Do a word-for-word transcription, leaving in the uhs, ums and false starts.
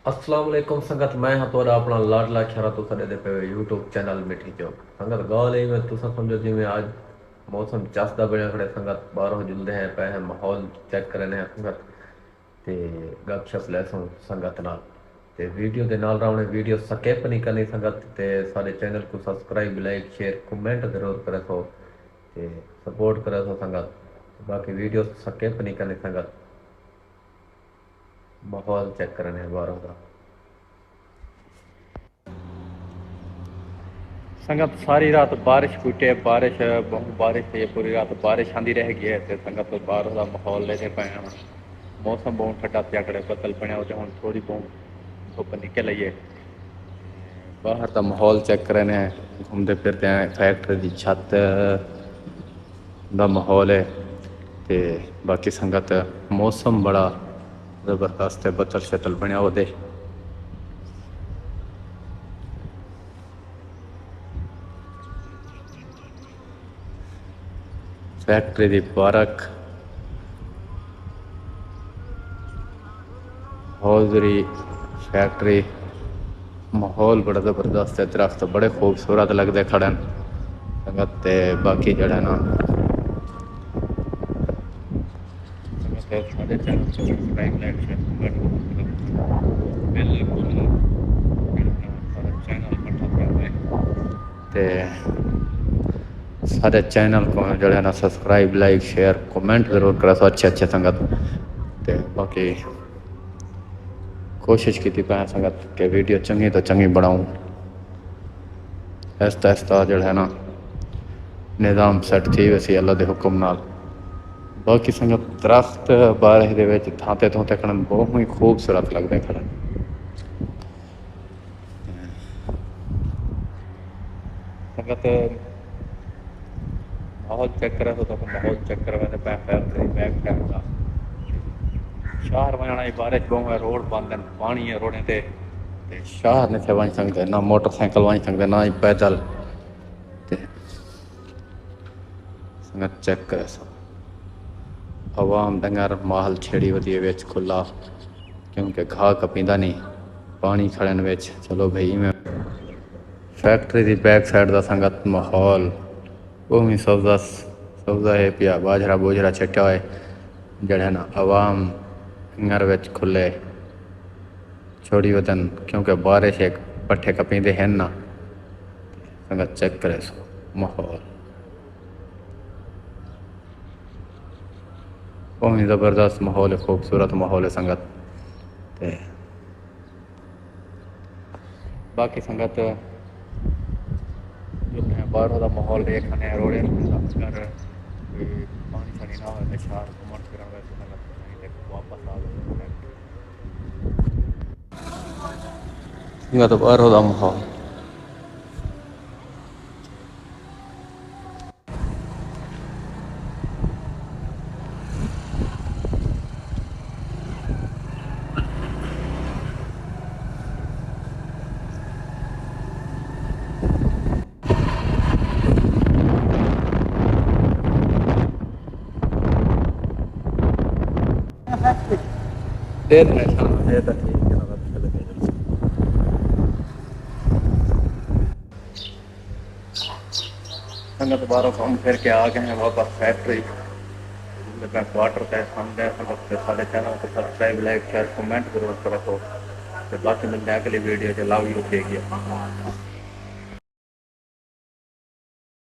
السلام علیکم سنگت، میں ہاں تہاݙا اپݨا لاڈلا چھرا۔ تساں ݙیہدے پئے ہو یوٹیوب چینل مٹھی چوک۔ سنگت، ڳالھ ایویں، تساں سمجھو جیویں اڄ موسم چسدا بݨیا کھڑے سنگت، ٻاہروں جلدے ہیں پئے ہیں، ماحول چیک کرݨے ہیں سنگت، تے گپ شپ لیسوں سنگت نال۔ تے ویڈیو دے نال رہوݨے، ویڈیو سکپ نہیں کرنی سنگت، تے ساݙے چینل کوں سبسکرائب، لائک، شیئر، کمنٹ ضرور کریسو، تے سپورٹ کریسو سنگت۔ باقی ویڈیو سکپ نہیں کرنی سنگت۔ ماحول چیک کرݨے ہیں ٻاہروں دا۔ سنگت، ساری رات بارش کٹے، بارش، بہوں بارش تھی، پوری رات بارش آندی رہ ڳئی ہے تے سنگت، ٻاہروں دا ماحول ݙیہدے پئے ہیں۔ موسم بہوں ٹھڈا تھیا کھڑے، بدل بݨیا ہوئے تے ہݨ تھوڑی بہوں دھپ نکل آئی ہے۔ ٻاہر دا ماحول چیک کرݨے ہیں، گھومدے پھردے ہیں، فیکٹری دی چھت دا ماحول ہے۔ تے باقی سنگت، موسم بڑا زبردست ہے، بدل شدل بݨیا ہوئے۔ فیکٹری دی پارک، حوضری فیکٹری، ماحول بڑا زبردست ہے، درخت بڑے خوبصورت لڳدے کھڑن۔ سنگت، تے باقی جیڑھا نا، سنگت، ساݙے چینل کوں سبسکرائب، لائک، شیئر، کمنٹ ضرور کرو۔ بیل آئیکن، ساݙا چینل مٹھا پیا ہوئے۔ تے ساݙے چینل کوں جیڑھا نا سبسکرائب، لائک، شیئر، کمنٹ ضرور کریسو اچھے اچھے سنگت۔ تے باقی کوشش کیتی پئے سنگت کہ ویڈیو چنڳی توں چنڳی بݨاؤں۔ آہستہ آہستہ جیڑھا ہے نا نظام سیٹ تھی ویسی اللہ دے حکم نال۔ باقی سنگت، درخت بارش دے وچ دھانتے دھونتے کھڑن، بہوں ہی خوبصورت لڳدے کھڑن۔ سنگت، ماحول چیک کرے تو تہاکوں ماحول چیک کرویندے پئے فیکٹری بیک سائیڈ دا۔ شہر ونڄݨ آئی بارش بہوں ہے، روڈ بند ہن، پاݨی ہے روڈیں تے، تے شہر نہ تھے ونڄ سڳدے، نہ موٹر سائیکل ونڄ سڳدے، نہ ہی پیدل۔ تے سنگت چیک کریسو، عوام ݙنگر ماحول چھیڑی ودی ہے وچ کھلا، کیونکہ گھاہ کپیندا نہیں، پاݨی کھڑن وچ۔ چلو بھئی، ایویں فیکٹری دی بیک سائیڈ دا سنگت ماحول اوویں سبزہ، سبزہ ہے پیا، باجرا بوجرا چھٹا ہوئے، جیڑھے نا عوام ݙنگر وچ کھلے چھوڑی ودن، کیونکہ بارش ہک پٹھے کپیندے ہن نا۔ سنگت چیک کریسو ماحول، بہوں ہی زبردست ماحول ہے، خوبصورت ماحول ہے سنگت۔ تے باقی سنگت جو ہے باہر دا ماحول ݙیکھݨے، روڑے نوں دا، اگر کوئی پاݨی شاݨی نہ ہوئے تے شہر گھمݨ پھرݨ ویسے سنگت تے واپس آ ویسے۔ سنگت، ٻاہروں دا ماحول۔ دیر میں شام ہے تو ٹھیک ہے، مطلب، چلے گئے۔ سنگت، باہروں گھوم پھر کے آ گئے ہیں واپس فیکٹری۔ میں کوارٹر تے سمجھے سنگت، تے ساݙے چینل کو سبسکرائب، لائک، شیئر، کمنٹ ضرور کرو تو۔ تے باقی ملدے ہیں اگلی ویڈیو چ۔ Love you, take care.